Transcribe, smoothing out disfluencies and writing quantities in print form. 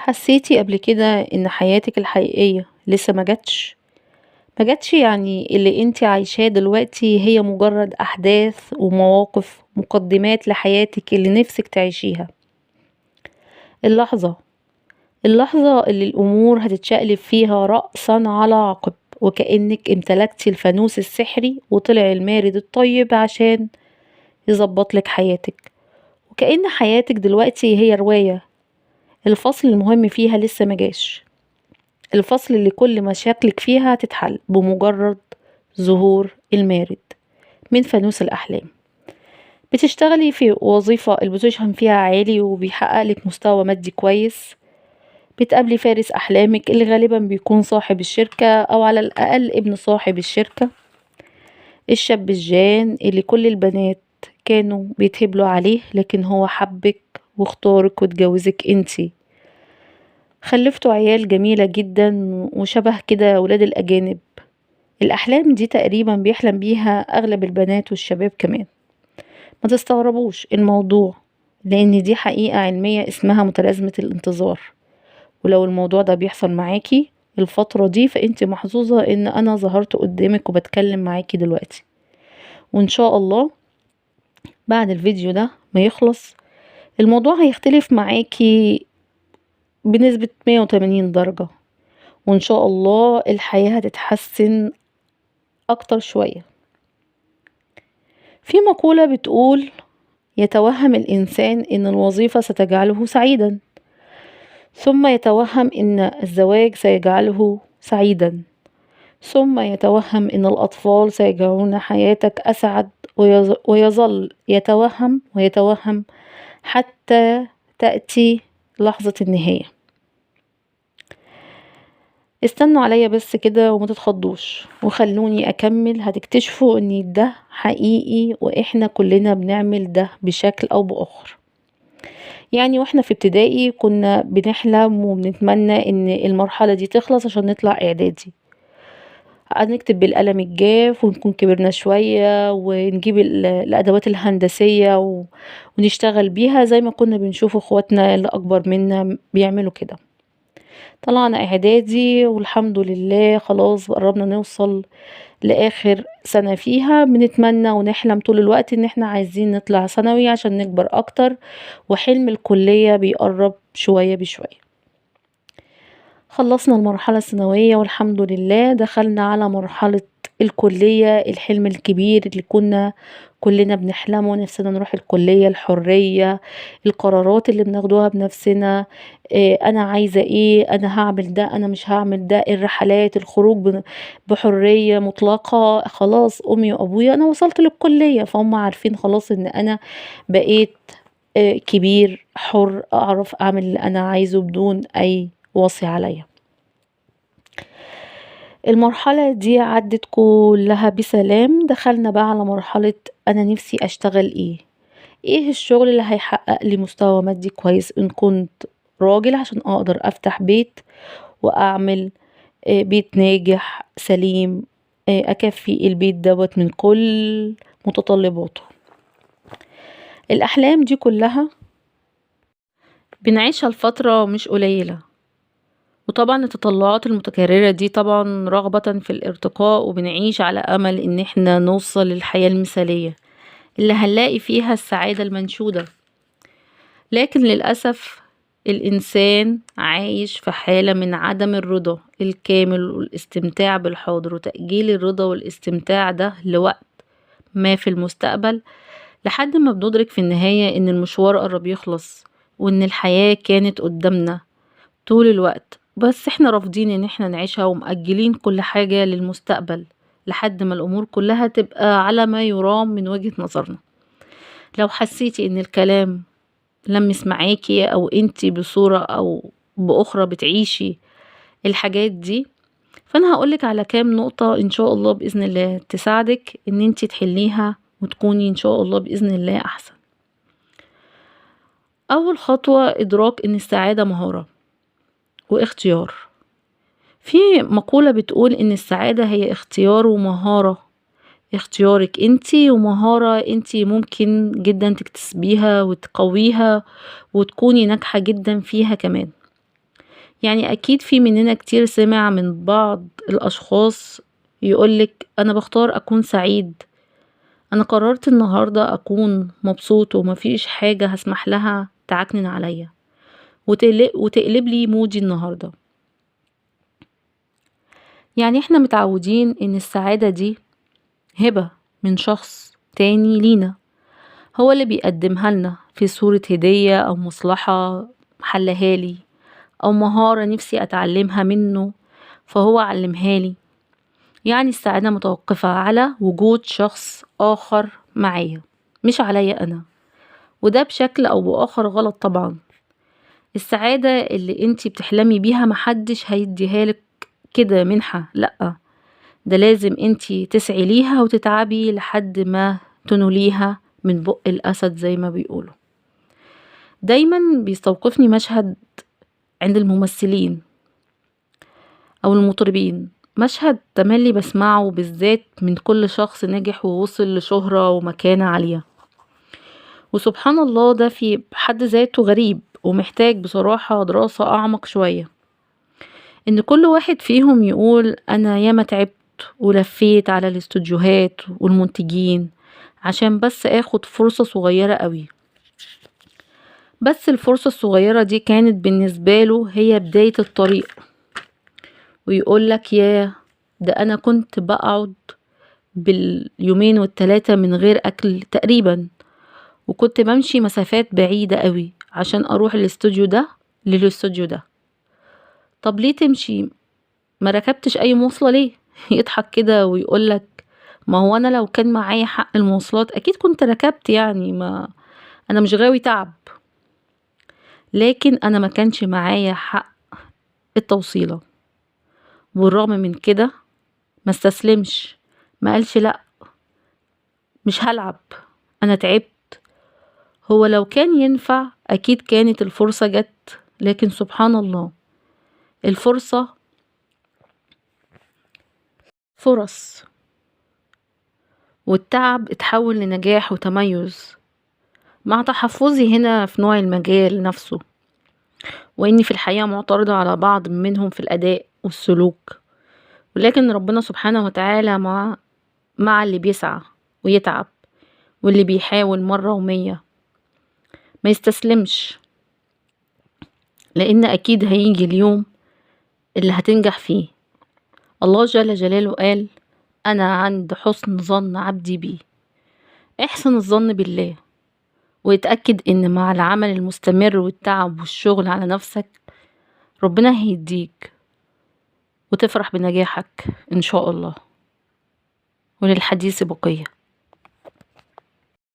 حسيتي قبل كده ان حياتك الحقيقية لسه ما جاتش؟ ما جاتش، يعني اللي انت عايشاه دلوقتي هي مجرد احداث ومواقف، مقدمات لحياتك اللي نفسك تعيشيها. اللحظة اللي الامور هتتشقلب فيها رأسا على عقب، وكأنك امتلكتي الفانوس السحري وطلع المارد الطيب عشان يظبط لك حياتك، وكأن حياتك دلوقتي هي رواية الفصل المهم فيها لسه ما جاش، الفصل اللي كل مشاكلك فيها هتتحل بمجرد ظهور المارد من فانوس الأحلام. بتشتغلي في وظيفة ال position فيها عالي وبيحقق لك مستوى مادي كويس، بتقابلي فارس أحلامك اللي غالبا بيكون صاحب الشركة أو على الأقل ابن صاحب الشركة، الشاب الجان اللي كل البنات كانوا بيتهبلوا عليه لكن هو حبك واختارك واتجوزك انتي، خلفتوا عيال جميلة جدا وشبه كده ولاد الأجانب. الأحلام دي تقريبا بيحلم بيها أغلب البنات والشباب كمان. ما تستغربوش الموضوع لأن دي حقيقة علمية اسمها متلازمة الانتظار، ولو الموضوع ده بيحصل معاكي الفترة دي فانت محظوظة ان انا ظهرت قدامك وبتكلم معاكي دلوقتي، وان شاء الله بعد الفيديو ده ما يخلص الموضوع هيختلف معاكي بنسبة 180 درجة، وان شاء الله الحياة هتتحسن اكتر شوية. في مقولة بتقول يتوهم الإنسان إن الوظيفة ستجعله سعيدا، ثم يتوهم إن الزواج سيجعله سعيدا، ثم يتوهم إن الأطفال سيجعلون حياتك أسعد، ويظل يتوهم ويتوهم حتى تأتي لحظة النهاية. استنوا عليا بس كده وما تتخضوش وخلوني أكمل، هتكتشفوا إن ده حقيقي وإحنا كلنا بنعمل ده بشكل أو بآخر. واحنا في ابتدائي كنا بنحلم وبنتمنى إن المرحلة دي تخلص عشان نطلع إعدادي، هنكتب بالقلم الجاف ونكون كبرنا شوية ونجيب الأدوات الهندسية ونشتغل بيها زي ما كنا بنشوف اخواتنا اللي أكبر منا بيعملوا كده. طلعنا إعدادي والحمد لله خلاص قربنا نوصل لآخر سنة فيها، بنتمنى ونحلم طول الوقت إن احنا عايزين نطلع ثانوي عشان نكبر أكتر، وحلم الكلية بيقرب شوية بشوية. خلصنا المرحلة الثانوية والحمد لله دخلنا على مرحلة الكلية، الحلم الكبير اللي كنا كلنا بنحلمه، نفسنا نروح الكلية، الحرية، القرارات اللي بناخدوها بنفسنا، أنا عايزة إيه، أنا هعمل ده، أنا مش هعمل ده، الرحلات، الخروج بحرية مطلقة. خلاص أمي وأبويا أنا وصلت للكلية فهم عارفين خلاص إن أنا بقيت كبير حر، أعرف أعمل اللي أنا عايزه بدون أي وصي عليا. المرحلة دي عدت كلها بسلام. دخلنا بقى على مرحلة أنا نفسي أشتغل إيه، إيه الشغل اللي هيحقق لي مستوى مادي كويس إن كنت راجل عشان أقدر أفتح بيت وأعمل بيت ناجح سليم، أكفي البيت دوت من كل متطلباته. الأحلام دي كلها بنعيشها لفترة مش قليلة، وطبعا التطلعات المتكررة دي طبعا رغبة في الارتقاء، وبنعيش على أمل إن احنا نوصل للحياة المثالية اللي هنلاقي فيها السعادة المنشودة. لكن للأسف الإنسان عايش في حالة من عدم الرضا الكامل والاستمتاع بالحاضر، وتأجيل الرضا والاستمتاع ده لوقت ما في المستقبل، لحد ما بندرك في النهاية إن المشوار قرب يخلص وإن الحياة كانت قدامنا طول الوقت، بس احنا رافضين ان احنا نعيشها ومأجلين كل حاجة للمستقبل لحد ما الأمور كلها تبقى على ما يرام من وجهة نظرنا. لو حسيتي ان الكلام لمس معاكي او انتي بصورة او بأخرى بتعيشي الحاجات دي، فانا هقولك على كام نقطة ان شاء الله بإذن الله تساعدك ان انتي تحليها وتكوني ان شاء الله بإذن الله احسن. اول خطوة ادراك ان السعادة مهارة واختيار. في مقولة بتقول إن السعادة هي اختيار ومهارة، اختيارك انتي ومهارة انتي ممكن جدا تكتسبيها وتقويها وتكوني ناجحة جدا فيها كمان. يعني أكيد في مننا كتير سمع من بعض الأشخاص يقولك أنا بختار أكون سعيد، أنا قررت النهاردة أكون مبسوط ومفيش حاجة هسمح لها تعكنن عليا وتقلب لي مودي النهاردة. يعني احنا متعودين ان السعادة دي هبة من شخص تاني لينا، هو اللي بيقدمها لنا في صورة هدية أو مصلحة حلها لي أو مهارة نفسي أتعلمها منه فهو علمها لي. يعني السعادة متوقفة على وجود شخص آخر معايا مش عليا أنا، وده بشكل أو بآخر غلط طبعا. السعادة اللي انتي بتحلمي بيها محدش هيديها لك كده منحة، لأ، ده لازم انتي تسعي ليها وتتعبي لحد ما تنوليها من بق الأسد زي ما بيقولوا. دايما بيستوقفني مشهد عند الممثلين أو المطربين، مشهد تملي بسمعه بالذات من كل شخص نجح ووصل لشهرة ومكانة عالية، وسبحان الله ده في حد ذاته غريب ومحتاج بصراحة دراسة أعمق شوية. إن كل واحد فيهم يقول أنا ياما تعبت ولفيت على الاستوديوهات والمنتجين عشان بس آخد فرصة صغيرة قوي، بس الفرصة الصغيرة دي كانت بالنسبة له هي بداية الطريق. ويقولك يا ده أنا كنت بقعد باليومين والتلاتة من غير أكل تقريبا، وكنت بمشي مسافات بعيدة قوي عشان أروح الاستوديو ده للاستوديو ده. طب ليه تمشي؟ ما ركبتش أي مواصلة ليه؟ يضحك كده ويقولك ما هو أنا لو كان معايا حق المواصلات أكيد كنت ركبت، يعني ما أنا مش غاوي تعب، لكن أنا ما كانش معايا حق التوصيلة. والرغم من كده ما استسلمش، ما قالش لأ مش هلعب أنا تعبت. هو لو كان ينفع أكيد كانت الفرصة جت، لكن سبحان الله الفرصة فرص، والتعب اتحول لنجاح وتميز. مع تحفظي هنا في نوع المجال نفسه، وإني في الحقيقة معترضة على بعض منهم في الأداء والسلوك، ولكن ربنا سبحانه وتعالى مع اللي بيسعى ويتعب واللي بيحاول مرة ومية ما يستسلمش، لأن أكيد هيجي اليوم اللي هتنجح فيه. الله جل جلاله قال أنا عند حسن ظن عبدي بي. احسن الظن بالله، ويتأكد إن مع العمل المستمر والتعب والشغل على نفسك ربنا هيديك وتفرح بنجاحك إن شاء الله. وللحديث بقية.